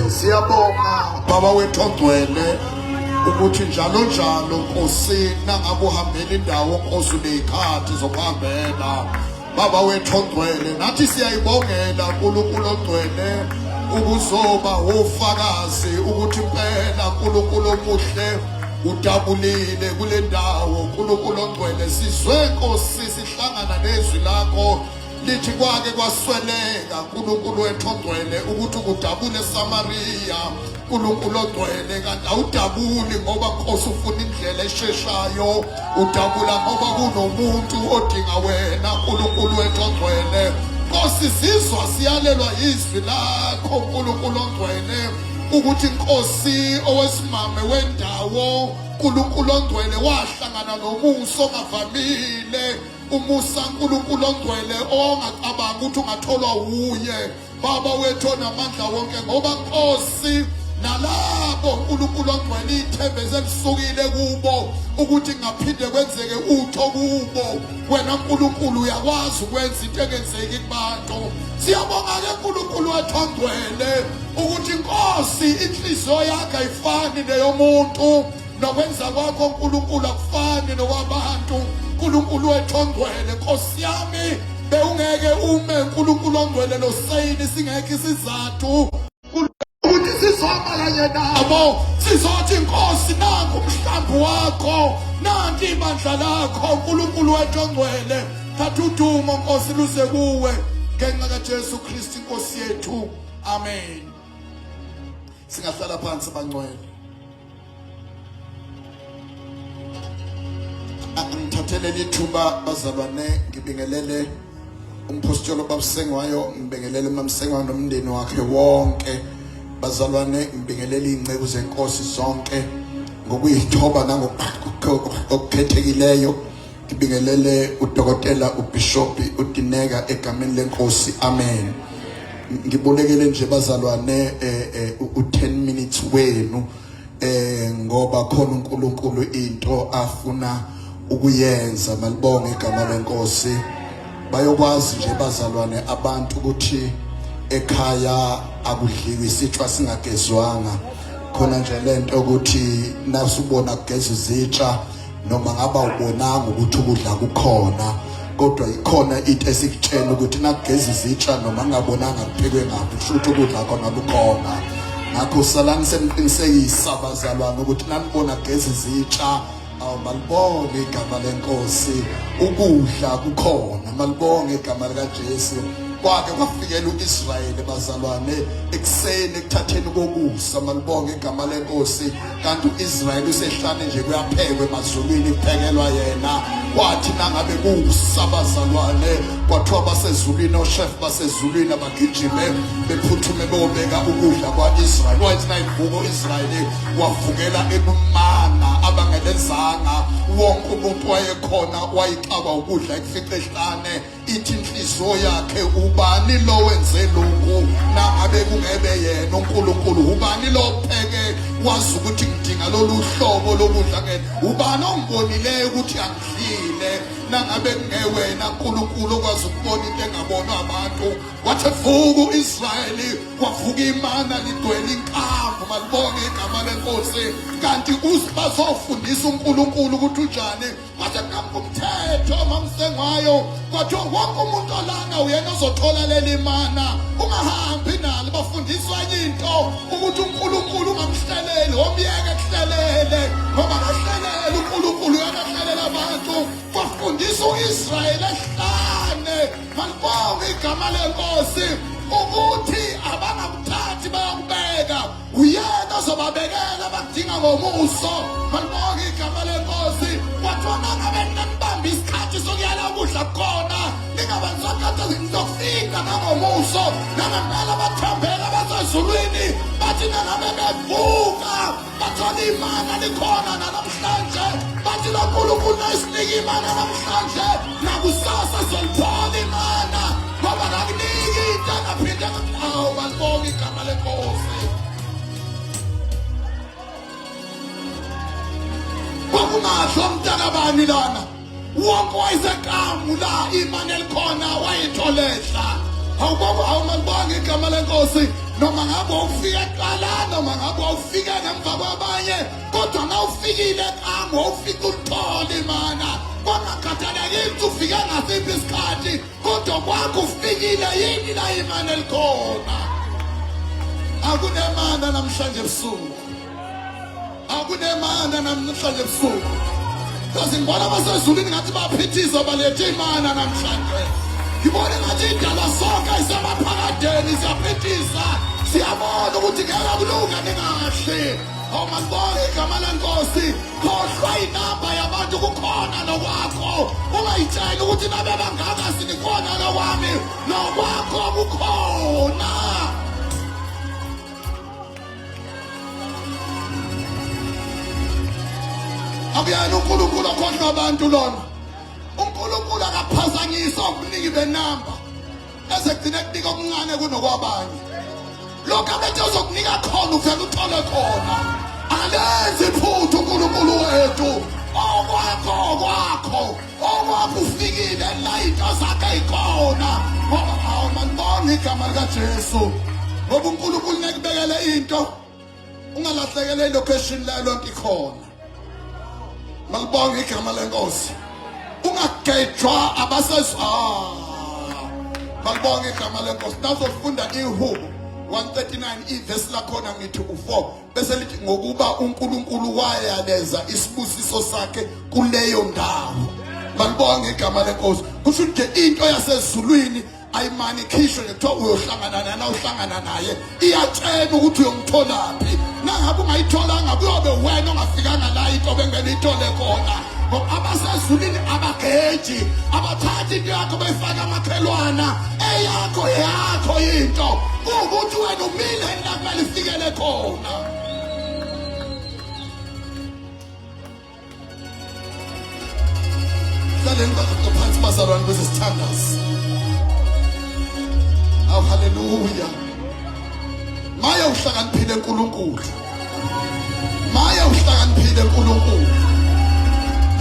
Siyabonga baba wethu ongcwele ukuthi njalo njalo Nkosi nangabe uhambela indawo Nkosi uneyikhathi zokuhambela baba wethu ongcwele nathi siyayibongela uNkulunkulu ongcwele ukuzoba ufakazi ukuthi impela uNkulunkulu omuhle udabulile kule ndawo uNkulunkulu ongcwele sizwe Nkosi sihlangana nezwi lakho lithi kwake kwasweleka uNkulunkulu wethu ongcwele ukuthi ukudabule eSamariya uNkulunkulu ongcwele kanti awudabuli ngoba Nkosi ufuna indlela esheshayo udabula ngoba kunomuntu odinga wena uNkulunkulu wethu ongcwele Nkosi sizwa siyalelwa izwi lakho uNkulunkulu ongcwele ukuthi Nkosi owesimame wendawo uNkulunkulu ongcwele wahlangana nomusa ongavamile umusa uNkulunkulu ongcwele ongacabanga ukuthi ungatholwa wuye Baba wethu onamandla wonke ngoba Nkosi nalabo uNkulunkulu ongcwele ithemba eselisukile kubo ukuthi kungaphinde kwenzeke utho kubo wena uNkulunkulu uyakwazi ukwenza into engenzeki kubantu siyabonga ke uNkulunkulu wethu ongcwele ukuthi inkosi inhliziyo yakhe ayifani neyomuntu nokwenza kwakho uNkulunkulu akufani nokwabantu uNkulunkulu wethu ongcwele Nkosi yami bewungeke ume uNkulunkulu ongcwele nosayini singekho isizathu ukuthi sizoma kanye nabo sizothi inkosi nanku umhlambi wakho nanti ibandla lakho uNkulunkulu wethu ongcwele thatha udumo Nkosi luze kuwe ngenxa kaJesu Kristu inkosi yethu amen singahlala phansi bangcwele Angithathele lithuba bazalwane ngibingelele umphostoli obabusengwayo ngibingelele umamsengwayo nomndeni wakhe wonke bazalwane ngibingelele izinceku zenkosi zonke ngokuyithoba nangokukhethekileyo ngibingelele udokotela ubishop uDineka egameni lenkosi amen ngibolekele nje bazalwane eh, eh, u10 minutes wenu eh ngoba khona uNkulunkulu into afuna ukuyenza malibonge igama lenkosi bayokwazi nje bazalwane abantu ukuthi ekhaya akudliwi isitshwa singagezwanga khona nje lento ukuthi nasubona kugeza izitsha noma ngaba ubonanga ukuthi ukudla kukhona kodwa ikhona into esikutshela ukuthi nakugeza izitsha noma ngingabonanga kuphekwe ngaphi kusho ukuthi ukudla khona kukhona ngakho salani seniqinisekisa bazalwane ukuthi nanibona kugeza izitsha awu malibonge igama lenkosi ukudla kukhona malibonge igama likaJesu kwake kwafikela uIsrayeli bazalwane ekuseni ekuthatheni kokusa malibonge igama lenkosi kanti uIsrayeli usehlane nje kuyaphekwa emazulwini kuphekelwa yena kwathi nangabe kusabazalwane kwathiwa basezulwini ochef basezulwini abagijime bephuthume beyobeka ukudla kwa-Israyeli wathi nayivuka uIsrayeli wavukela ekumana abangelezanga wonke umuntu wayekhona wayixakwa ukudla ekufice ehlane ithi inhliziyo yakhe ubani lo wenze lokhu nangabe kungebe yena uNkulunkulu ubani lo pheke wazi ukuthi ngidinga lolu hlobo lokudla ngene ubani ongibonileyo ukuthi angidlile nangabe kungewena uNkulunkulu okwazi ukubona into engabonwa abantu wathi vuka uIsrayeli wavuka imana ligcwele inkambu malibonge igama lenkosi kanti bazofundisa uNkulunkulu ukuthi unjani Kwase kuqhamuka umthetho mamsengwayo kwathiwa wonke umuntu olana uyena ozothola leli mana ungahambi nalo bafundiswa enye into ukuthi uNkulunkulu ungamhleleli omyeke kuhlelele ngoba kahlelele uNkulunkulu uyabahlelela abantu kwafundisa uIsrayeli ehlane malibonge igama lenkosi ukuthi abangakuthathi bayakubeka uyena ozobabekela abakudinga ngomuso malibonke igama lenkosi kwathiwa nangabe ninibamba isikhathi sokuyala ukudla kukhona ningabe nisakhatha nizofika nangomuso nangempela bathembela basezulwini bathi nangabe bevuka bathola imana likhona nanamhlanje bathi lo nkulunkulu nayisinika imana namhlanje nakusasa solithola imana ngoba kakuniki into engaphinde awu malibonke igama lenkosi kwakungasho mntakabani lana wonke wayesekamu la imani elikhona wayitholehla awubonga awumalibonga igama lenkosi Noma ngabe ufike kuqala noma ngabe ufike ngemva kwabanye kodwa na ufikile kambe ufike ulithole imana. Kwangakhathalekile ukuthi ufike ngasiphi isikhathi kodwa kwakho ufikile yini la imana elikhona. Akunemana namhlanje ebusuku. Akunemana namhlanje ebusuku. Kaze ngibona abasezulwini ngathi baphithizwa balethe imana namhlanje. Ngibona ngathi idalwa sonke isemaphakadeni siyaphithisa. Siyabona ukuthi ngeke kulunge ningahle. Awu malibonge igama lenkosi. Khohlwa inamba yabantu kukhona nokwakho. Ungayitsheli ukuthi nabe bangaka sinikhona nokwami. Nokwakho kukhona. Akuyena uNkulunkulu okhohlwa abantu lona. uNkulunkulu akaphazanyiswa ubuningi benamba ezegcina kunika okuncane kunokwabanye. Lokho abethe uzokunika khona uvele uthole khona. Akalenzi iphutha uNkulunkulu wethu. Okwakho okwakho okwakho ufikile la into zakhe ikhona. Ngoba awu manibonge igama likaJesu. Ngoba uNkulunkulu nekubekele into ungalahlekele ilocation la lonke ikhona. Malibonge igama lenkosi. Ungagejwa abasezwa. Ah. Malibonge igama lenkosi. Nazofunda ihubo 139 ivesi lakhona ngithi u4 bese lithi ngokuba uNkulunkulu wayaleza isibusiso sakhe kuleyo ndawo. Malibonge igama lenkosi. Kusho nje into yasezulwini ayimane ikhishwe nje kuthiwa uyohlangana naye uhlangana naye iyatshena ukuthi uyomtholaphi nangabe ungayitholanga kuyobe wena ongafikanga la into bengeke uyithole khona ngoba abasezulwini abageji abathathi into yakho bayifaka amakhelwana eyakho yakho into kuwukuthi wena umile la kumele ifikele khona. Hlaleni phansi bazalwane bese sithandaza. Aw haleluya. Maye uhlakaniphile uNkulunkulu. Maye uhlakaniphile uNkulunkulu.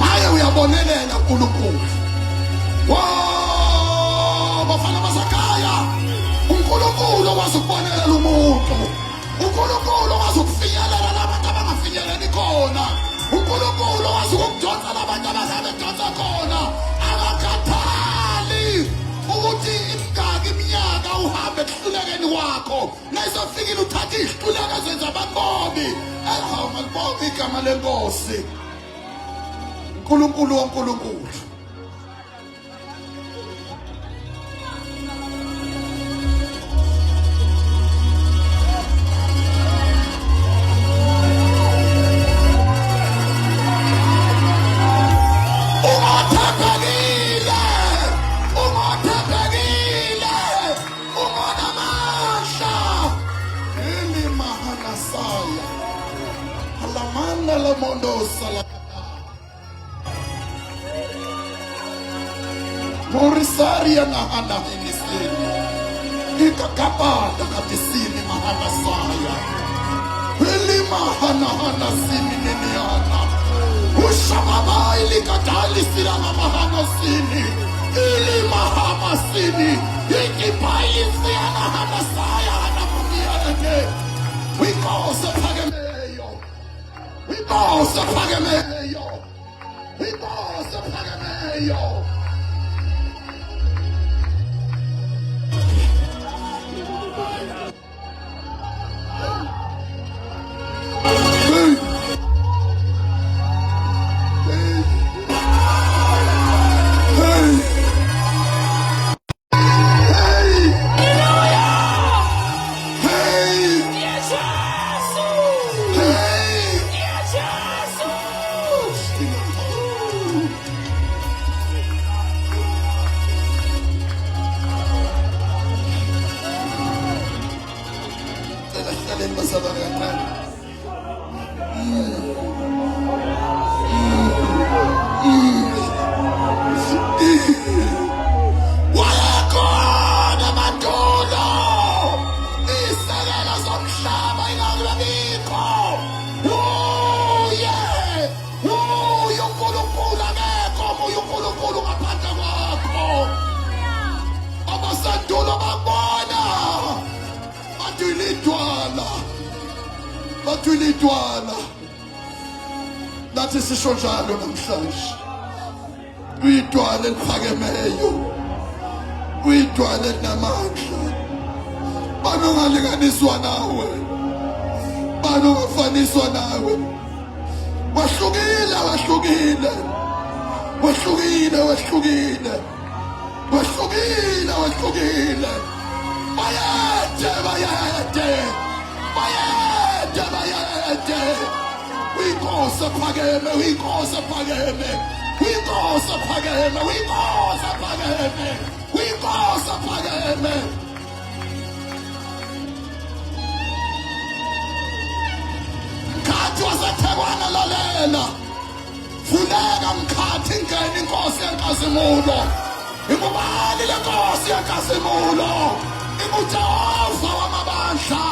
Maye uyabonelela uNkulunkulu. Wow, bafana basekhaya. uNkulunkulu okwazi ukubonelela umuntu. uNkulunkulu okwazi ukufinyelela labantu abangafinyeleli khona. uNkulunkulu okwazi ukudonsa labantu abangabedonsa khona. Akakhathali ukuthi imingaki iminyaka uhambe ekuhlulekeni kwakho. Nayisofikile uthatha izihluleko ezenza abanqobi. Ehawu malibonge igama lenkosi. uNkulunkulu woNkulunkulu. Ungathembekile, ungathembekile, ungonamandla. Eli mahanasaya, alamanda lamondo salakata. Morisaria na hana hinisini. Ikakabada katisini mahana saya. Ilima hana hana sini niniana. Ushababa ilikatali sila na mahana sini. Ilima hama sini. Ikipayi siyana hana saya hana mumiane. Wikose phakemeyo. Inkosi ephakemeyo. Inkosi ephakemeyo. Hey. Hey. Hey. Hey! Hey! Hey! Cela hlaleni bazalwane kancane. Wayekhona mandulo isekelo somhlaba ingakabikho. Uye, uye uNkulunkulu akekho omunye uNkulunkulu ngaphandle kwakho. Abasendulo bakubona badilile. Bathi ulidwala. Nathi sisho njalo namhlanje. Uyidwala eliphakemeyo. Uyidwala elinamandla. Bani ongalinganiswa nawe? Bani ongafaniswa nawe? Wahlukile, wahlukile. Wahlukile, wahlukile. Wahlukile, wahlukile. Bayede, bayede. Bayede, bayede. Uyinkosi ephakeme, uyinkosi ephakeme. Uyinkosi ephakeme, uyinkosi ephakeme. Uyinkosi ephakeme. Mkhathi waseThekwana lalela. Vuleka mkhathi ingene inkosi yenkazimulo. Ingubani le nkosi yenkazimulo? InguJehova wamabandla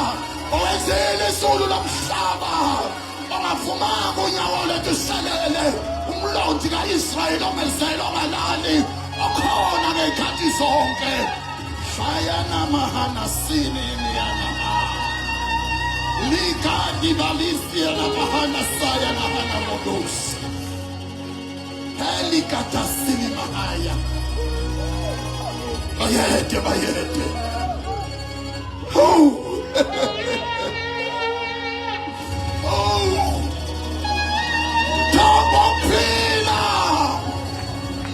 owenzile izulu lomhlaba ongavumanga unyawo lethu shelele umlondi ka-Israyeli ongezele ongalali okhona ngey'khathi zonke shayana mahanasini niyanaha likadibalisia na mahana saya na hana modosi helikatasini mahaya bayede bayede oh. Oh. Mthombo wokuphila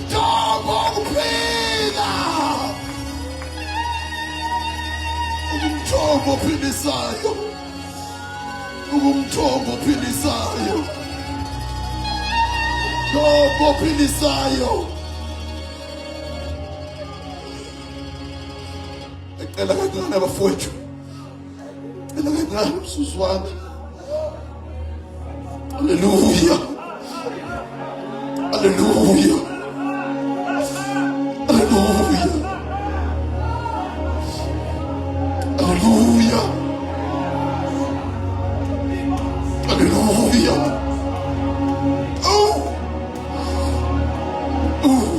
Mthombo wokuphila Umthombo ophilisayo Ungumthombo ophilisayo Mthombo ophilisayo Ecela kancane abafowethu Cela kancane umzuzwana Haleluya Haleluya Haleluya Haleluya Haleluya Oh Oh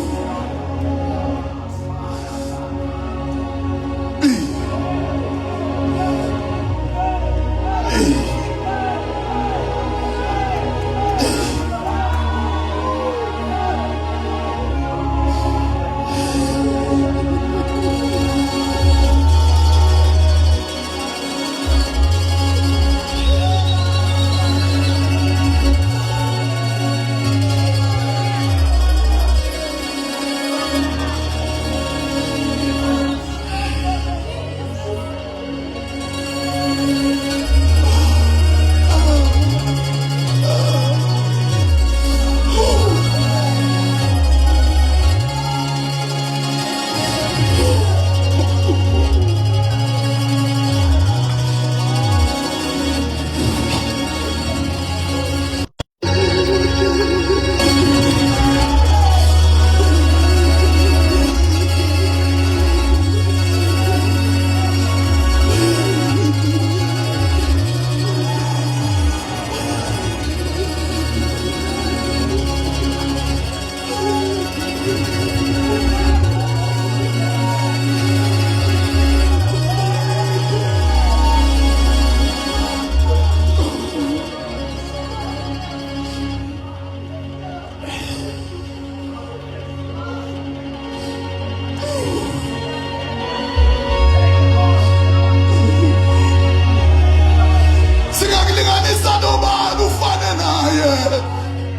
Singakulinganisa nobani ufane naye.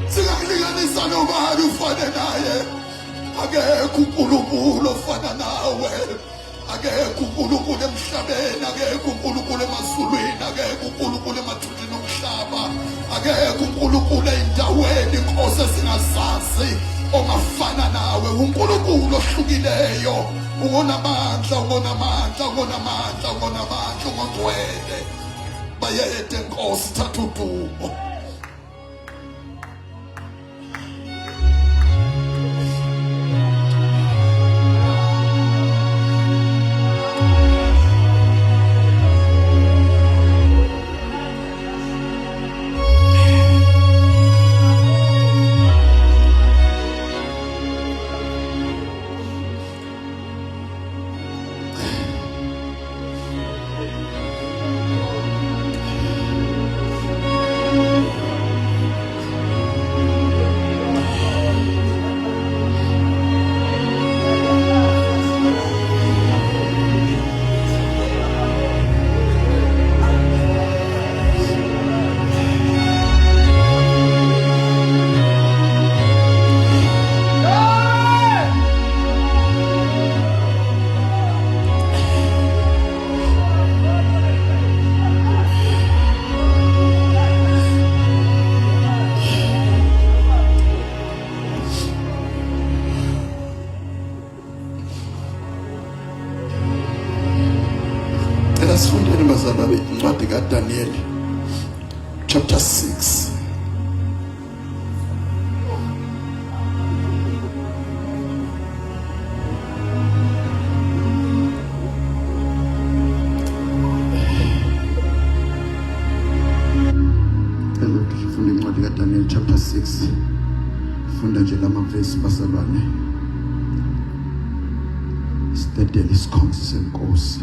Singakulinganisa nobani ufane naye. Akekho uNkulunkulu ofana nawe. Akekho uNkulunkulu emhlabeni, akekho uNkulunkulu emazulwini, akekho uNkulunkulu emathunjini omhlaba, akekho uNkulunkulu ey'ndaweni inkosi esingazazi ongafana nawe. UNkulunkulu ohlukileyo, ungonamandla, ungonamandla, ungonamandla, ungonamandla, ungongcwele. Bayede Nkosi, thatha udumo. kaDaniel chapter 6. Cela ukuthi ufunde incwadi kaDaniel chapter 6. Funda nje lamavesi bazalwane. Sidedele isikhonzi senkosi.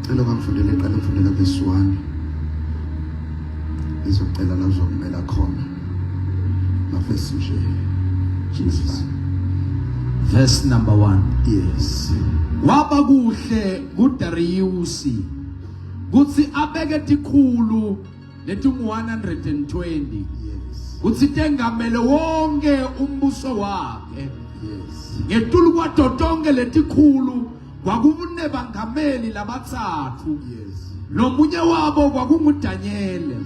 Cela ungangifundele iqala ngifundela verse 1. Ngizocela la uzongimela khona. Mavesi nje. Jesus. Verse number 1. Yes. Waba kuhle kuDariusi kutsi abeke tikhulu letingu-120 Yes. kutsi tengamele wonke umbuso wakhe. Yes. Ngetulu kwato tonke letikhulu kwakunebangameli labatsatfu. Yes. Lomunye wabo kwakunguDanyela. Yes.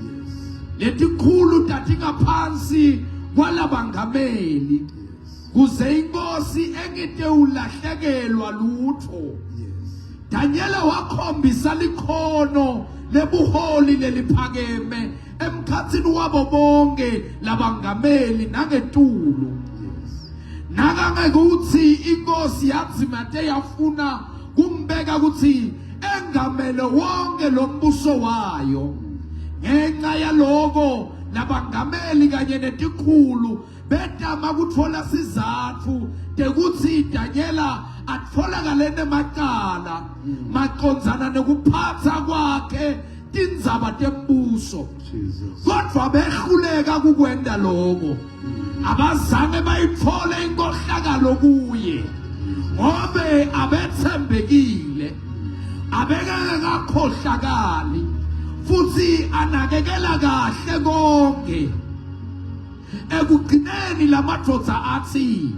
Letikhulu tatingaphansi kwalabangameli. Yes. Kuze inkosi engite ulahlekelwa lutfo. Yes. Danyela wakhombisa likhono lebuholi leliphakeme emkhatsini wabo bonke labangameli nangetulu. Yes. Nakangekuthi inkosi yadzimate yafuna kumbeka ukuthi engamele wonke lo mbuso wayo. Ngenxa yaloko labangameli kanye netikhulu betama kutfola sizatfu tekutsi Danyela atfolakale nemacala macondzana nekuphatsa kwakhe tindzaba tembuso. Jesus. Kodvwa behluleka kukwenta loko. Abazange bayitfole inkohlakalo kuye ngobe abetsembekile. Abekeke kakhohlakali futhi anakekela kahle konke. Ekugcineni lamadvodza athi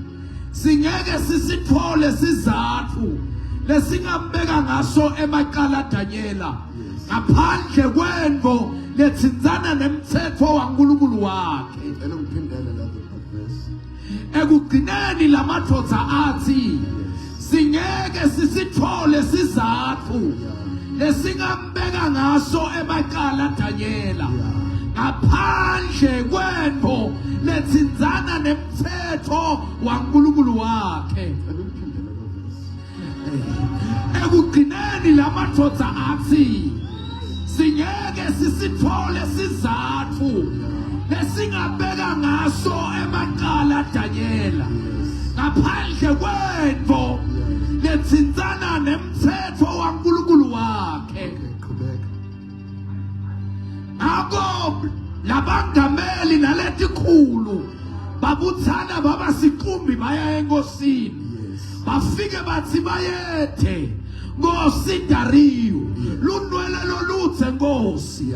singeke sisithole sizathu lesingambeka ngaso emacala Danyela ngaphandle kwento letsintsana nemtsetfo waNkulunkulu wakhe. Cela ungiphindele la verse. Ekugcineni lamadvodza athi singeke sisithole sizathu lesingambeka ngaso emacala Danyela ngaphandle kwento letsintsana nemtsetfo waNkulunkulu wakhe. Ekugcineni lamadvodza athi singeke sisithole sizathu lesingabeka ngaso emacala Danyela ngaphandle kwento letsintsana nemtsetfo waNkulunkulu wakhe. Qhubeka. Ngakho labangameli naletikhulu babuthana baba siqumbi baya enkosini. Bafike bathi bayethe Nkosi Dariyu lunwele loluthe Nkosi.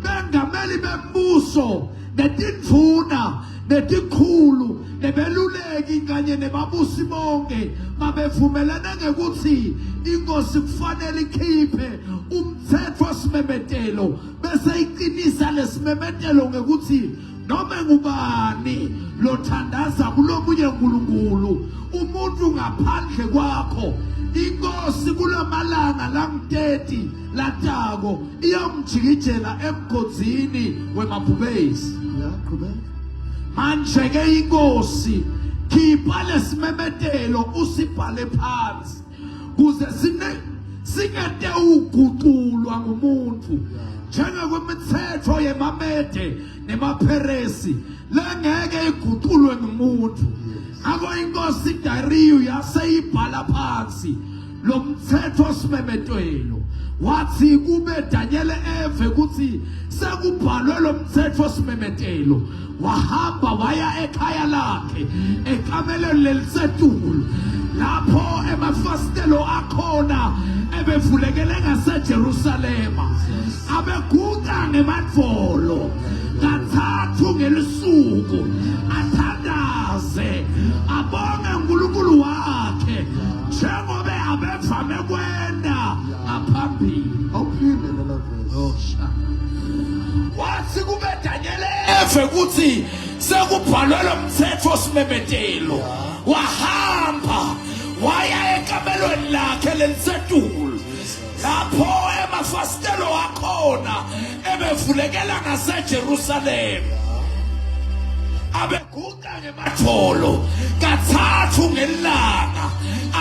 Bengameli bembuso netindvuna netikhulu nebeluleki kanye nebabusi bonke babevumelene ngekuthi inkosi kufanele ikhiphe umtsetfo simemetelo bese iqinisa lesimemetelo ngekuthi noma ngubani lothandaza kulomunye uNkulunkulu umuntu ngaphandle kwakho inkosi kulamalanga langu-30 latako iyomjikijela emgodzini wemabhubesi. Ya, qhubeka. Manje ke inkosi khipha lesimemetelo usibhale phansi kuze sine singete uguculwa ngumuntu njengekwemithetho yemaMede nemaPheresi lengeke iguculwe ngumuntu. Ngakho inkosi Dariyu yase ibhala phansi lo mthetho simemetelo wathi kube Daniel eve ukuthi sekubhalwe lo mthetho simemetelo wahamba waya ekhaya lakhe ekamelweni lelisetulu lapho emafasitelo akhona ebevulekele ngaseJerusalema abeguqa ngemadvolo kathathu ngelisuku athandaze abonge uNkulunkulu wakhe njengoba abevame kwenda ngaphambili. Awuphinde lela verse. Oh, wathi kube Daniel eve ukuthi sekubhalwe lo mthetho simemetelo wahamba waya ekamelweni lakhe lelisetulu. Lapho emafasitelo akhona ebevulekela ngaseJerusalema. Abeguqa ngemadvolo kathathu ngelanga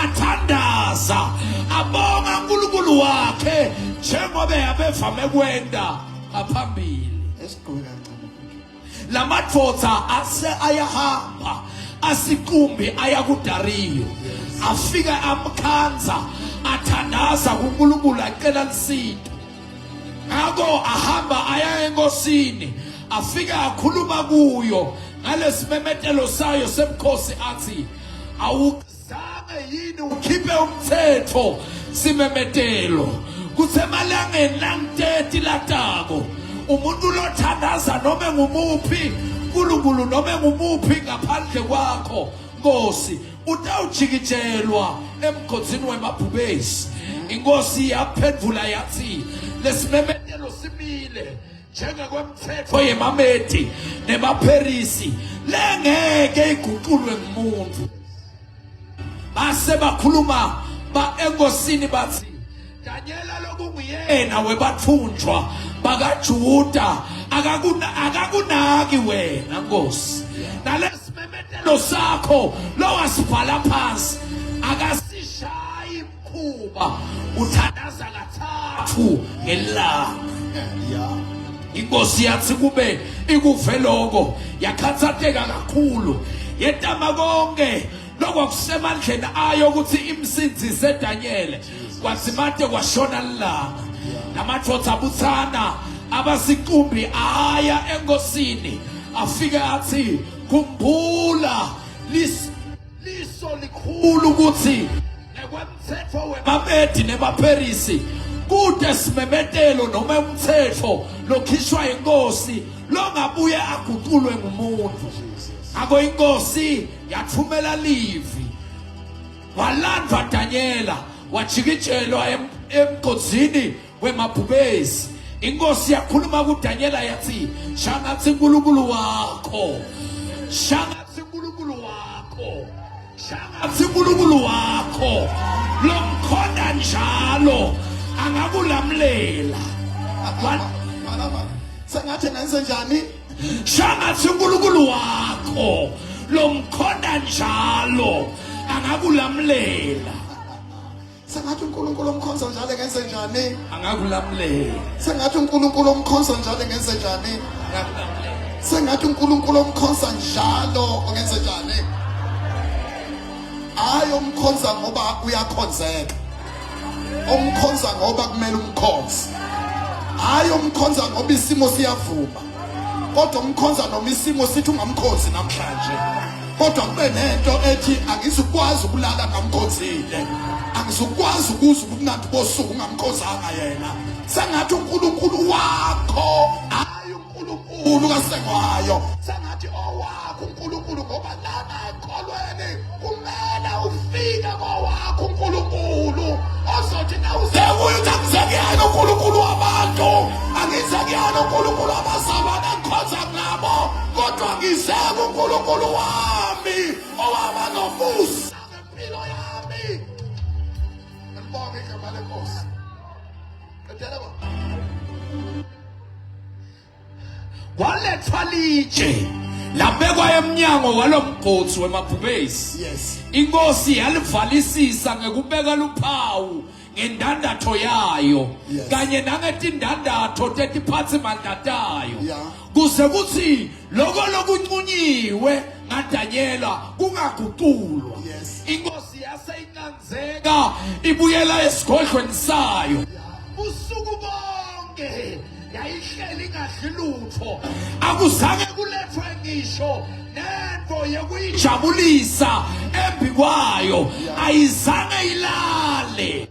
athandaza abonga uNkulunkulu wakhe njengoba abevame kwenda ngaphambili. Esiqhubeka kancane. Lamadvodza ase ayahamba asiqumbi aya kuDariyo afika amkhanza athandaza kuNkulunkulu acela lisito ngakho ahamba aya enkosini afika akhuluma kuyo ngalesimemetelo sayo sebukhosi athi awu Zange yini ukhiphe umthetho simemetelo kusemalangeni langiteti latako umuntu lothandaza noma ngumuphi uNkulunkulu noma ngumuphi ngaphandle kwakho Nkosi utawujikijelwa emgodzini wemabhubesi inkosi yaphendvula yathi lesimemetelo simile njengekwemthetho yemaMedi nemaPherisi lengeke iguqulwe ngumuntu base bakhuluma ba enkosini bathi Danyela lokunguyena webathunjwa bakaJuda akakunaki wena Nkosi nalesimemetelo sakho lowasibhala phansi akasishayi mkhuba uthandaza kathathu ngelanga yeah inkosi yathi kube ikuve lokho yakhathatheka kakhulu yetama konke lokwakusemandleni ayo ukuthi imsindzise Daniel kwathi mate kwashona lilanga namadvodza abuthana abasiqumbi aya enkosini afike athi khumbula liso likhulu ukuthi ngekwemthetho wemamedi nemaperisi kude simemetelo noma umthetho lokhishwa inkosi longabuye aguqulwe ngumuntu ngakho inkosi yathumela livi walandwa Danyela wajikijelwa emgodzini wemabhubesi inkosi yakhuluma kuDanyela yathi shangathi uNkulunkulu wakho shangathi uNkulunkulu wakho shangathi uNkulunkulu wakho lomkhonda njalo angakulamlela sengathi ngenze njani shangathi uNkulunkulu wakho lomkhonda njalo angakulamlela Sengathi uNkulunkulu omkhonza njalo ngenze njani? Angakulamlela. Sengathi uNkulunkulu omkhonza njalo ngenze njani? Angakulamlela. Sengathi uNkulunkulu omkhonza njalo ngenze njani? Hayi omkhonza ngoba uyakhonzeka. Omkhonza ngoba kumele umkhonze. Hayi omkhonza ngoba isimo siyavuma. Kodwa umkhonza noma isimo sithi ungamkhonzi namhlanje. Kodwa kube nento ethi angizukwazi ukulala ngamkhonzile. Angizukwazi ukuzwa ubumnandi bosuku ngamkhonzanga yena. Sengathi uNkulunkulu wakho hayi uNkulunkulu kaSengwayo. Sengathi owakho uNkulunkulu ngoba lana ekholweni kumele ufike kowakho uNkulunkulu ozothi nawuze kuye uthi angize kuyena uNkulunkulu wabantu angize kuyena uNkulunkulu wabazalwane engikhonza ngabo kodwa ngize kuNkulunkulu wami owaba nomusa ngempilo yami ngibonge igama lenkosi qedela ba Kwalethwa litshe labekwa emnyango walomgodi wemabhubesi. Yes. Inkosi yalivalisisa ngekubeka luphawu ngendandatho yayo Yes. kanye nangetindandatho tetiphatsimandla tayo Yeah. kuze kuthi lokho lokuncunyiwe ngaDanyela kungaguqulwa. Yes. Inkosi yase incanzeka ibuyela esigodlweni sayo. Usuku bonke yayihleli ingadli lutho akuzange kulethwe ngisho nento yokuyijabulisa embi kwayo ayizange ilale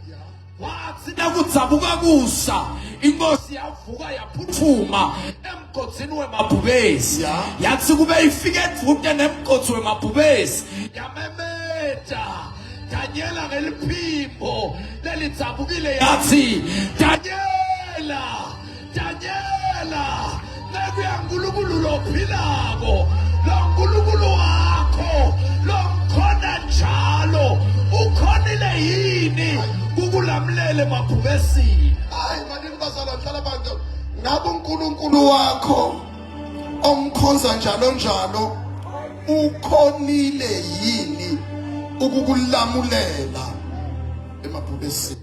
wathi nakudzabuka kusa inkosi yavuka yaphuthuma emgodzini wemabhubesi yathi kube ifike edvute nemgodzi wemabhubesi yamemeta Danyela ngeliphimbo lelidzabukile yathi Danyela Danyela nceku yaNkulunkulu lophilako lo Nkulunkulu wakho lomkhona njalo ukhonile yini kukulamlela ukulamulela emabhubesini. Hayi manini bazalwane, hlala bantu. Ngabe uNkulunkulu wakho omkhonza njalo njalo ukhonile yini ukukulamulela emabhubesini?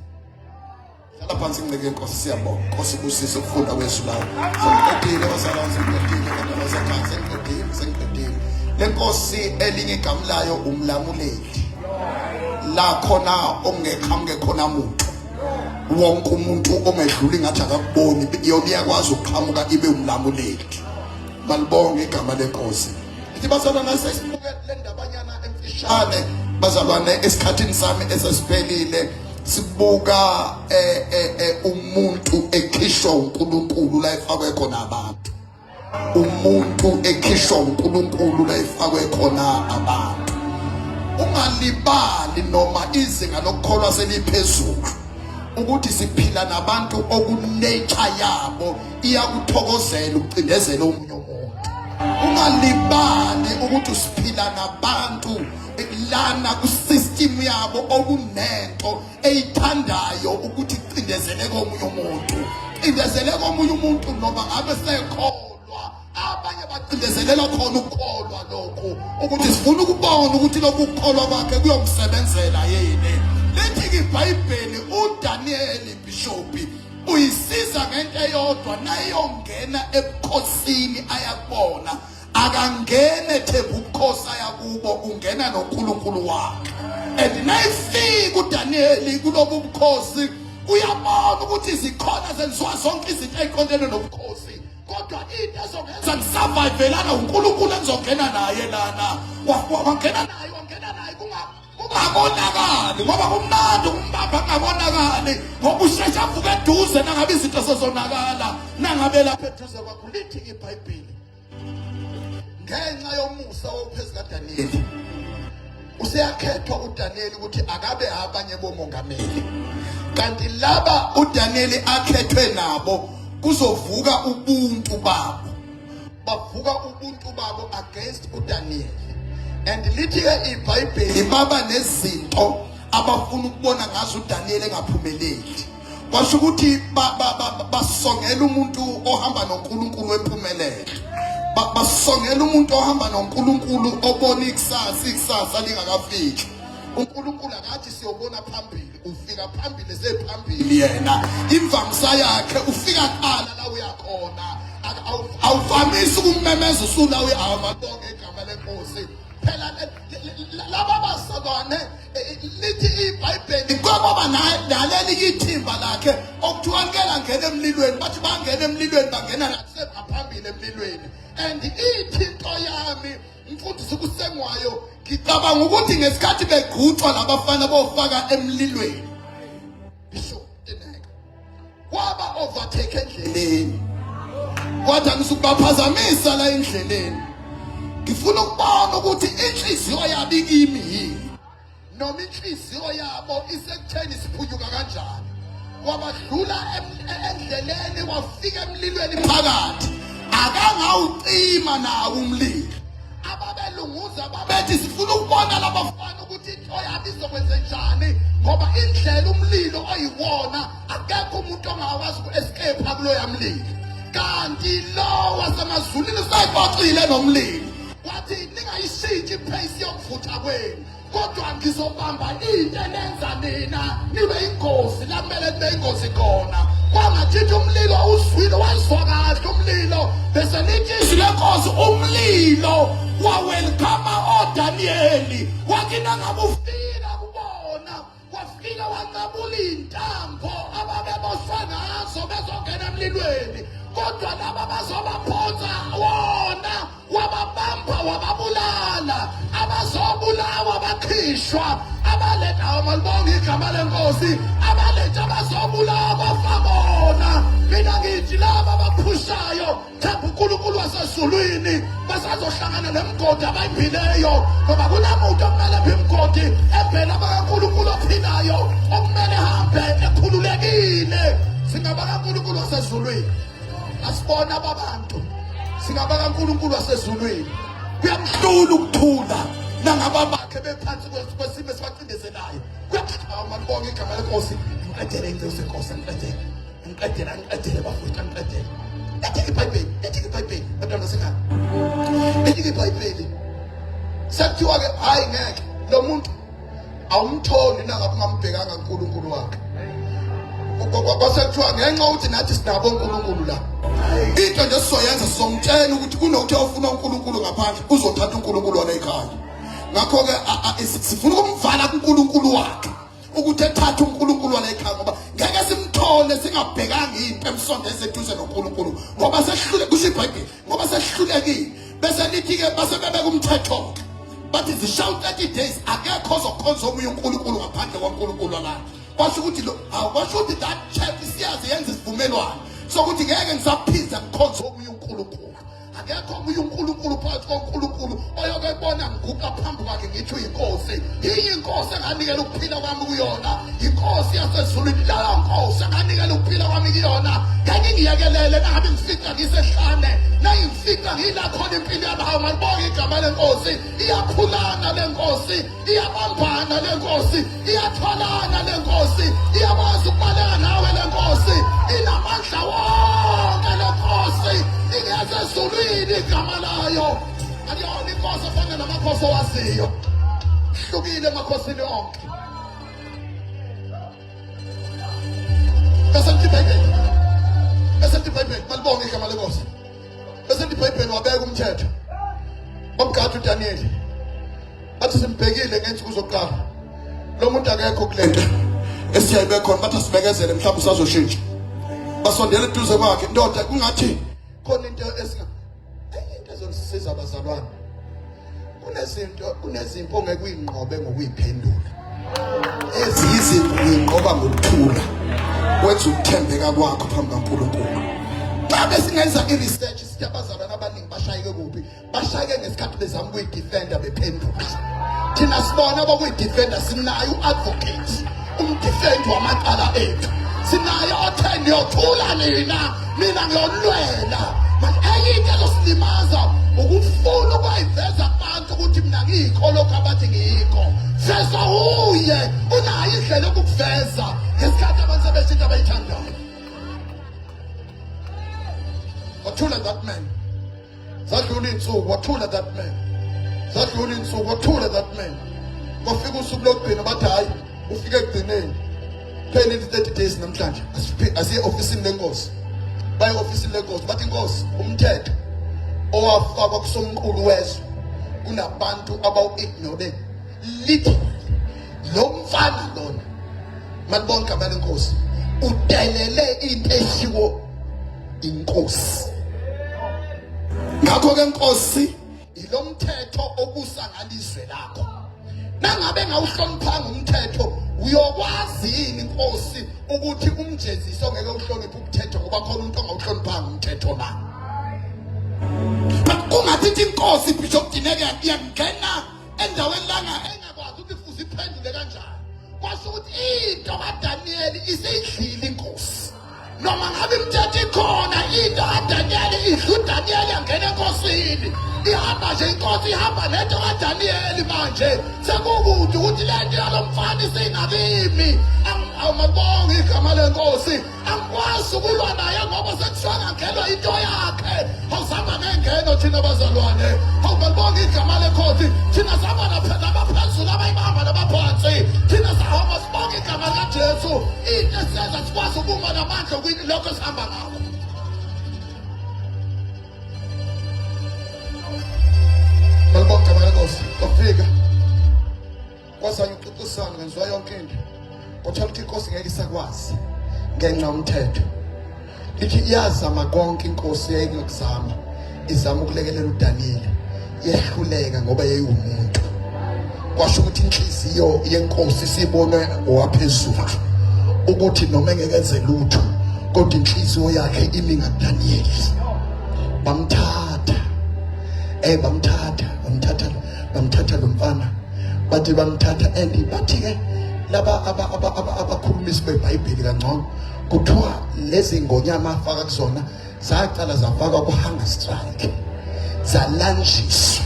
Hlala phansi inceke yenkosi, siyabonga. Nkosi ibusise ukufunda kwezwi layo. Sengiqedile bazalwane, sengiqedile bantu basekhaya, sengiqedile, sengiqedile. Le nkosi elinye igama layo umlamuleli. La khona ongeqhamuke khona muntu. Wonke umuntu ongedluli ngathi akakuboni, yona iyakwazi ukuqhamuka ibe umlamuleli. Malibonge igama lenkosi. Ithi bazalwane asesibuke le ndabanyana emfishane bazalwane esikhathini sami esesiphelile sibuka eh, eh, eh, umuntu ekhishwa uNkulunkulu la efakwe khona abantu. Umuntu ekhishwa uNkulunkulu la efakwe khona abantu. Ungalibali noma izinga lokukholwa seliphezulu ukuthi siphila nabantu okunature yabo iyakuthokozela ukucindezela omunye umuntu. Ungalibali ukuthi usiphila nabantu lana kusystem yabo okunento eyithandayo ukuthi icindezele komunye umuntu, cindezele komunye umuntu noma ngabe sekholwa. Abanye bacindezelela khona ukukholwa lokhu, ukuthi sifuna ukubona ukuthi lokhu kukholwa kwakhe kuyomsebenzela yini. Lithi iBhayibheli uDaniel Bishop uyisiza ngento eyodwa, nayongena ebukhosini ayakubona, akangene themba ubukhosi ayakubo, ungena noNkulunkulu wakhe. And nayifika uDaniel kulobu bukhosi uyabona ukuthi zikhona zenziwa zonke izinto eziqondene nobukhosi, kodwa into ezongenza ngisurvive lana uNkulunkulu engizongena naye lana. Wangena naye, wangena naye kungakonakali, ngoba kumnandi ukumbamba kungabonakali, ngoba usheshe avuke eduze nangabe izinto sezonakala, nangabe lapha eduze kwakho. Lithi iBhayibheli ngenxa yomusa owawuphezu kaDaniyeli useyakhethwa uDaniyeli ukuthi akabe abanye bomongameli, kanti laba uDaniyeli akhethwe nabo kuzovuka ubuntu babo, bavuka ubuntu babo against uDaniyeli. And lithi-ke iBhayibheli baba nezinto abafuna ukubona ngazo uDaniyeli engaphumeleli. Kwasho ukuthi basongela umuntu ohamba noNkulunkulu wempumelelo, basongela umuntu ohamba noNkulunkulu obona ikusasa, ikusasa lingakafiki. uNkulunkulu akathi siyobona phambili, ufika phambili sephambili yena, imvamisa yakhe ufika kuqala la uyakhona. Awuvamisi ukummemeza usula uyamalonge igama lenkosi. Phela laba bazalwane, lithi iBhayibheli kwaba naleli ithimba lakhe okuthiwa ngeke angene emlilweni, bathi bangena emlilweni, bangena ngaphambili emlilweni. And ithi into yami mfundisi kusengwayo, ngicabanga ukuthi ngesikhathi begqutshwa labafana bofaka emlilweni, Bishop Tineka waba overtake endleleni, kodwa ngisukubaphazamisa la endleleni, ngifuna ukubona ukuthi inhliziyo yabo ikimi yini noma inhliziyo yabo isekutheni siphunyuka kanjani. Wabadlula endleleni, wafika emlilweni phakathi, akangawucima nawo umlilo. Ababelunguza babethi sifuna ukubona labafana ukuthi into yabo izokwenze njani, ngoba indlela umlilo oyiwona akekho umuntu ongakwazi uku-escape kuloya mlilo. Kanti lo wasemazulwini usayixoxile nomlilo, wathi ningayishintshi ipace yokuvutha kwenu, kodwa ngizobamba into enenza nina nibe ingozi la kumele nibe ingozi khona. Kwangathithi umlilo uzwile, wazwa kahle umlilo, bese lithi izwi lenkosi umlilo wawelcome oDaniyeli, wathi nangabe ufika kubona, wafika wanqabula iy'ntambo ababeboshwe ngazo bezongena emlilweni, kodwa laba bazobaphonsa wona wababamba wababulala. Abazobulawa bakhishwa, abaletha malibonga igama lenkosi, abaletha abazobulawa bafa bona. Mina ngithi laba abaphushayo themba uNkulunkulu wasezulwini, basazohlangana nemigodi abayimbileyo, ngoba kunamuntu okumele ephe imigodi ebhela abakaNkulunkulu ophilayo okumele hambe ekhululekile. SingabakaNkulunkulu wasezulwini, asibona ababantu, singabakaNkulunkulu wasezulwini. Kuyamhlula ukuthula nangaba bakhe bephansi kwesimo esibacindezelayo. Kuyaxhama, malibonge igama lenkosi. Angiqedele inceku senkosi, angiqedele. Angiqedele, angiqedele bafowethu, angiqedele. Lithi iBhayibheli, lithi iBhayibheli, bantwana basekhaya. Lithi iBhayibheli. Sekuthiwa ke hayi ngeke lo muntu awumtholi nangabe ungambhekanga uNkulunkulu wakhe. Kwase kuthiwa ngenxa ukuthi nathi sinabo uNkulunkulu la. Into nje sizoyenza sizomtshela ukuthi kunokuthi awufuna uNkulunkulu ngaphandle uzothatha uNkulunkulu wala ekhaya. Ngakho-ke sifuna ukumvala kuNkulunkulu wakhe. ukuthi ethathe uNkulunkulu wale ekhaya ngoba ngeke simthole singabhekanga into emsondeze eduze noNkulunkulu ngoba sehlule kusho iBhayibheli ngoba sehlulekile bese lithi ke base bebeka umthetho bathi zishawu 30 days akekho ozokhonza omunye uNkulunkulu ngaphandle kwaNkulunkulu wala kwasho ukuthi lo awasho ukuthi that church siyazi yenza isivumelwano sokuthi ngeke ngisaphinda ngikhonze omunye uNkulunkulu akekho omunye uNkulunkulu phakathi koNkulunkulu oyoke bona ngiguqa phambi kwakhe ngithi uyinkosi. Iyinkosi enganikela ukuphila kwami kuyona, inkosi yasezulwini, leyo nkosi enganikela ukuphila kwami kuyona. Ngeke ngiyekelele nangabe ngifica ngisehlane, nayingifica ngila khona impilo yami. Hawu, malibonge igama lenkosi. Iyakhulana le nkosi, iyabambana le nkosi, iyathwalana le nkosi, iyakwazi ukubaleka nawe le nkosi, inamandla wonke le nkosi, ingezezulwini igama layo. Akuyona inkosi efana namakhosi owaziyo, hlukile emakhosini onke. Bese lithi iBhayibheli, bese lithi iBhayibheli, malibonge igama lenkosi. Bese lithi iBhayibheli wabeka umthetho, bamgada uDaniyeli, bathi simbhekile ngensuku zokuqala, lo muntu akekho kule nto esiyayibe khona, bathi asibekezele mhlawumbe usazoshintsha. Basondela eduze kwakhe, ndoda, kungathi khona into esinga enye into ezonisiza abazalwane, kunezinto kunezimpi ongeke uyinqobe ngokuyiphendula, ezinye izinto uyinqoba ngokuthula, wenza ukuthembeka kwakho phambi kaNkulunkulu. Xa besingenza i-research sithi abazalwane abaningi bashayeke kuphi, bashayeke ngesikhathi bezama ukuyidefenda bephendula. Thina sibona abakuyidefenda, sinaye u-advocate, umdefendi wamacala ethu, sinaye othe niyothula nina, mina ngiyolwela. Manje enye into ezosilimaza ukufuna ukwayiveza kubantu ukuthi mina ngiyikho lokhu abathi ngiyikho. Veza uye, unayo indlela yokukuveza ngesikhathi abantu sebesho into abayithandayo. Wathula that man. Zadlula iy'nsuku, wathula that man. Zadlula iy'nsuku, wathula that man. Kwafika usuku lokugcina, bathi hhayi, ufike ekugcineni. Phelile i-30 days namhlanje, asiye ofisini lenkosi. Baye ofisini lenkosi, bathi inkosi, umthetho owafakwa kusomqulu wezwe kunabantu abawu-ignore literally. Lo mfana lona, malibonke igama lenkosi, udelele into eshiwo inkosi. Ngakho ke nkosi, ilomthetho obusa ngalizwe lakho. Nangabe ngawuhloniphanga umthetho, uyokwazi yini inkosi ukuthi umjezise ongeke uhloniphe umthetho, ngoba khona umuntu ongawuhloniphanga umthetho la. But kungathi inkosi Bishop Dineke iyangena endaweni langa engakwazi ukuthi fuze iphendule kanjani. Kwasho ukuthi into kaDaniyeli iseyidlile inkosi. Noma ngabe imithetho ikhona, into kaDaniyeli idla uDaniyeli angena enkosini. Ihamba nje inkosi, ihamba nento kaDaniyeli. Manje sekukude ukuthi le nto yalo mfana isingakimi. Awumalibonge igama lenkosi. Angikwazi ukulwa naye ngoba sekuthiwa ngangenwa into yakhe. Awuzihamba ngengeno thina bazalwane. Awumalibonge igama lenkosi. Thina sihamba nabaphezulu, abayibamba nabaphansi. Thina sahamba sibonge igama likaJesu. Into esiyenza sikwazi ukuma namandla lokho esihamba ngakho. Malibonge igama lenkosi. Kwafika kwazanywa ukuxoxisana, kwenziwa yonke into, kwathola ukuthi inkosi ngeke isakwazi ngenxa yomthetho. Lithi iyazama konke inkosi yayingakuzama, izama ukulekelela uDaniyeli, yehluleka ngoba yayiwumuntu. Kwasho ukuthi inhliziyo yenkosi sibonwe ngowaphezulu ukuthi noma engeke enze lutho, kodwa inhliziyo yakhe imi ngaDaniyeli. Bamthatha, bamthatha, bamthatha, bamthatha lo mfana. Bathi bamthatha and bathi ke laba abakhulumisi beBhayibheli kangcono, kuthiwa lezi ngonyama afaka kuzona zacala zafakwa ku-hunger strike, zalanjiswa.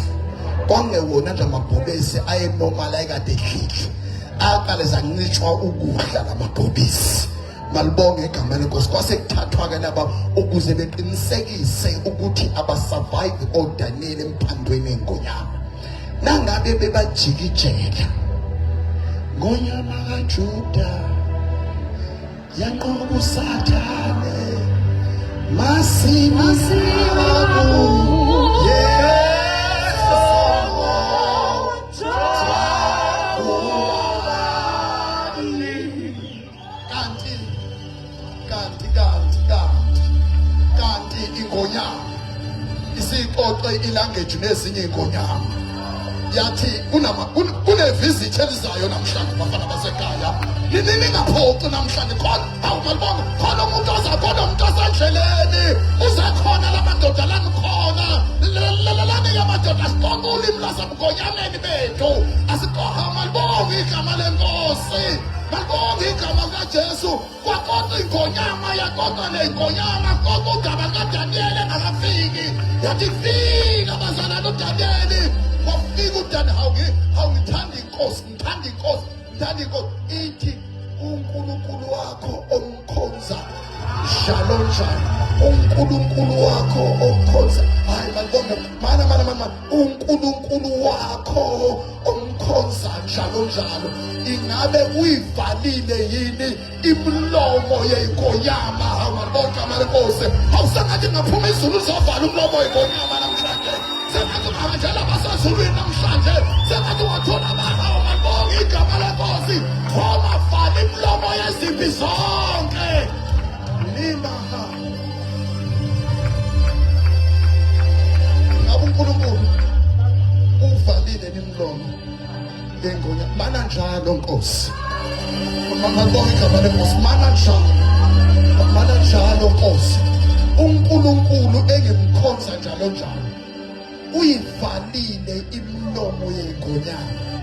Kwangewona nje amabhubesi ayenormal ayekade edlile. Aqale zancitshwa ukudla lamabhobisi. Malibonge igama lenkosi. Kwase kuthathwa ke laba ukuze beqinisekise ukuthi abasurvive oDaniel emphandweni engonyama. Nangabe bebajikijela ngonyama kaJuda yanqoba uSathane masimi kanti kanti kanti kanti kanti ingonyama isixoxe ilanguage nezinye ingonyama yathi kunama kunevisit elizayo namhlanje bafana basekhaya nini ningaphoxi namhlanje khona awu malibonga khona umuntu ozakhona umuntu osendleleni uzekhona la madoda lanikhona lalani madoda sixoxe ulimi lwasemgonyameni bethu asixoxa malibonga igama lenkosi malibonga igama likajesu kwakodwa ingonyama yakodwa le ngonyama kodwa udaba likadaniyeli engakafiki yathi fika bazalwane udaniyeli wafika udaniyeli hawu ngithanda inkosi ngithanda inkosi ngithanda inkosi ithi uNkulunkulu wakho omkhonza njalo njalo uNkulunkulu wakho omkhonza hayi malibonge mana mana mana uNkulunkulu wakho omkhonza njalo njalo ingabe uyivalile yini imilomo yeyingonyama hawu malibonke igama lenkosi awusengathi ngaphuma izulu lizovala umlomo weyingonyama namhlanje sengathi ungahanjela abasezulwini namhlanje sengathi ungathola abahawu malibonke igama lenkosi ongavala imilomo yezimpi zonke limaha ngabe uNkulunkulu uvalile nimlomo lengonya mana njalo Nkosi mabonke igama lenkosi mana njalo mana njalo Nkosi uNkulunkulu engimkhonza njalo njalo uyivalile imilomo yengonyama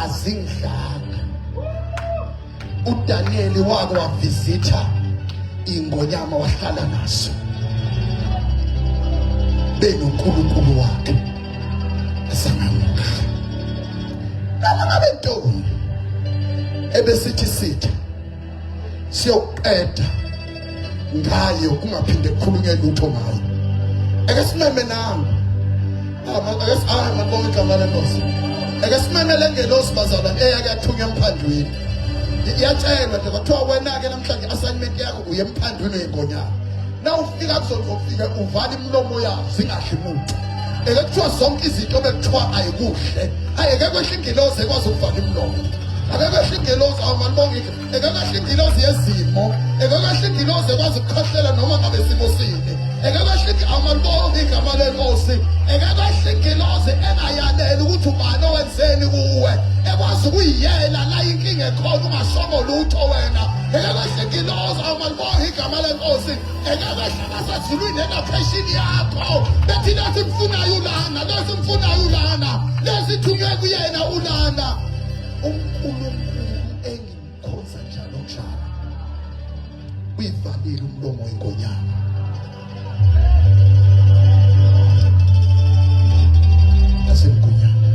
azingidlanga uDaniel wake wavisitha ingonyama wahlala naso benoNkulunkulu wakhe esangamuhle noma ngabe ntoni ebesithi sitha siyoqeda ngayo kungaphinde kukhulunywe lutho ngayo ake simeme nami ake ah ngibonga igama lenkosi ake simeme le ngelosi bazalwane eyake yathunywa emphandwini iyatshelwa nje kwathiwa wena-ke namhlanje assignment yakho uye emphandwini uyengonyama na ufika kuzozofika uvala imilomo yazo zingadli muntu eke kuthiwa zonke izinto bekuthiwa ayikuhle hayi eke kwehla ingelosi ekwazi ukuvala imilomo ake kwehla ingelosi awumalibonga eke kwehla ingilozi yezimo eke kwehla ingilozi ekwazi ukukhohlela noma ngabe simo sini eke kwehla amalibonga igama lenkosi eke kwehla ingilozi engayaleli ukuthi ubani owenzeni kuwe ekwazi ukuyiyela la inkinga ekhona ungashongo lutho wena eke kwehla ingilozi amalibonga igama lenkosi eke kwehla abasezulwini elokheshini yakho bethi lesi mfunayo ulana lesi mfunayo ulana lesi thunywe kuyena ulana uNkulunkulu engimkhonza njalo njalo uyivalile umlomo wengonyama asemgonyama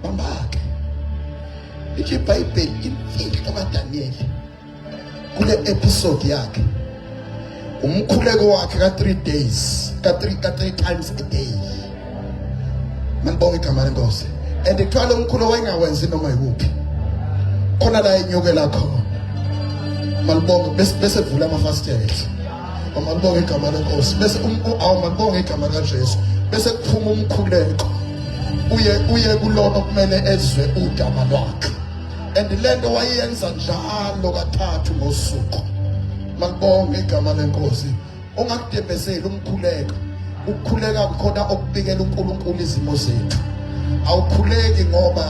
bambake lithi ibhayibheli imfihlo kaDaniyeli kule episode yakhe umkhuleko wakhe ka 3 days ka 3 ka 3 times a day manibonga igama lenkosi and kuthiwa lo mkhulu wayengawenzi noma yikuphi khona la enyukela khona malibonga bese bese vula amafasitela malibonga igama lenkosi bese um, awu malibonga igama kaJesu bese kuphuma umkhuleko uye uye kulona okumele ezwe udaba lwakhe and lento wayenza njalo kathathu ngosuku malibonge igama lenkosi ungakudembezeli umkhuleko ukukhuleka kukhona okubikela uNkulunkulu izimo zethu awukhuleki ngoba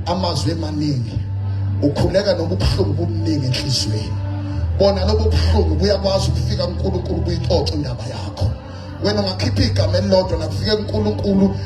amazwi emaningi ukhuleka noma ubuhlungu bubuningi enhliziyweni bona lobo buhlungu buyakwazi ukufika kuNkulunkulu buyixoxe indaba yakho wena ungakhipha igama elilodwa nakufike kuNkulunkulu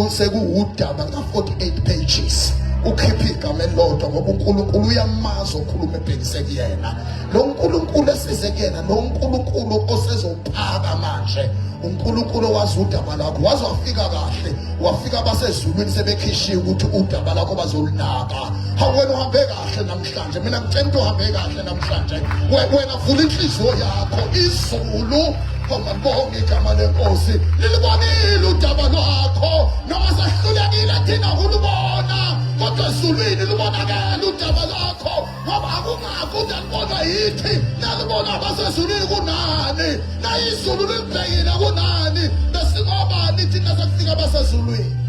sekuwudaba ka-48 pages ukhipha igama elilodwa ngoba uNkulunkulu uyamazi okhuluma ebhekise kuyena lo nkulunkulu esize kuyena lo nkulunkulu osezophaka manje uNkulunkulu owazi udaba lakho waze wafika kahle wafika abasezulwini sebekhishiwe ukuthi udaba lakho bazolunaka Hawu wena uhambe kahle namhlanje, mina ngitshela ukuthi uhambe kahle namhlanje. Wena vula inhliziyo yakho, izulu malibonge igama lenkosi lilibonile udaba lwakho noma sehlulekile thina ukulubona kodwa ezulwini lubonakele udaba lwakho ngoba akungakho ukuthi alibonwa yithi nalibona abasezulwini kunani nayizulu lilibhekile kunani besingobani thina sekufika abasezulwini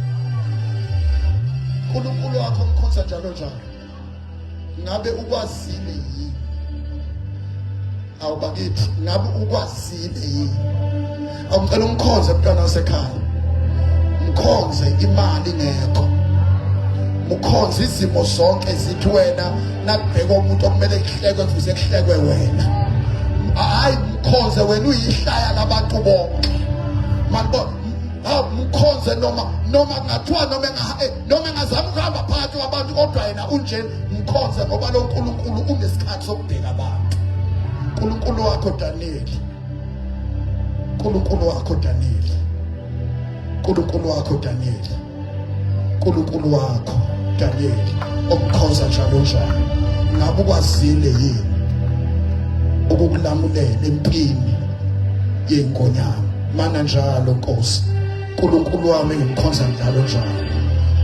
uNkulunkulu wakho mkhonza njalo njalo ngabe ukwazile yini awu bakithi ngabe ukwazile yini awucela umkhonze mntwana wasekhaya mkhonze imali ingekho mukhonze izimo zonke zithi wena nakubheka umuntu okumele kuhlekwe kufuze kuhlekwe wena hayi mkhonze wena uyihlaya labantu bonke malibo hawu mkhonze noma noma kungathiwa noma eh, noma engazama ukuhamba phakathi kwabantu kodwa yena unje mkhonze ngoba lo nkulunkulu unesikhathi sokubheka abantu unkulunkulu wakho Daniyeli unkulunkulu wakho Daniyeli unkulunkulu wakho Daniyeli unkulunkulu wakho Daniyeli omkhonza njalo njalo ngabe ukwazile yini ukukulamulela empini yengonyama mana njalo Nkosi uNkulunkulu wami engimkhonza njalo njalo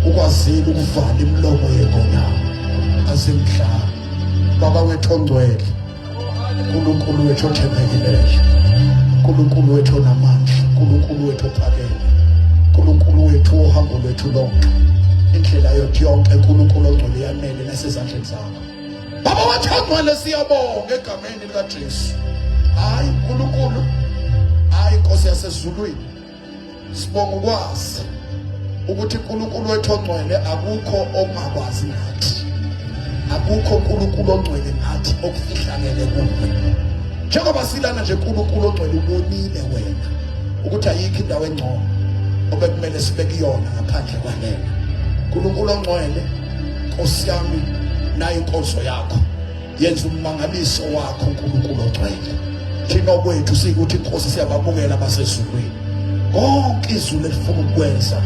ukwazile ukuvala imilomo yengonyama azimdlalo baba wethu ongcwele uNkulunkulu wethu othembekileyo uNkulunkulu wethu onamandla uNkulunkulu wethu ophakeme uNkulunkulu wethu ohambo lwethu lonke indlela yethu yonke uNkulunkulu ongcwele yanele nasezandleni zakho baba wethu ongcwele siyabonga egameni likaJesu hayi uNkulunkulu hayi Nkosi yasezulwini Sibonga ukwazi ukuthi uNkulunkulu wethu ongcwele akukho okungakwazi ngathi. Akukho uNkulunkulu ongcwele ngathi okufihlakele kuwe. Njengoba silana nje uNkulunkulu ongcwele ubonile wena ukuthi ayikho indawo engcono obekumele sibe kuyona ngaphandle kwalena. uNkulunkulu ongcwele Nkosi yami nayo inkonzo yakho yenza ummangaliso wakho uNkulunkulu ongcwele thina okwethu sikuthi inkosi siyababukela abasezulwini konke izulu elifuna ukwenza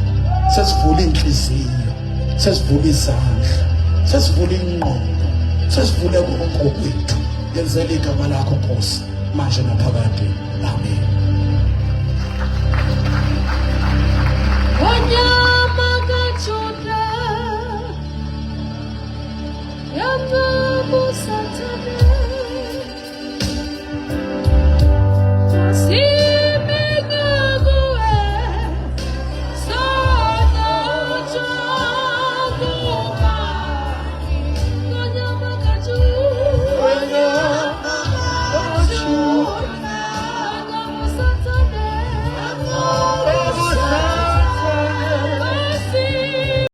sesivula inhliziyo sesivula izandla sesivula ingqondo sesivule konke okwethu yenzela igama lakho Nkosi manje naphakade amen. Ngonyama.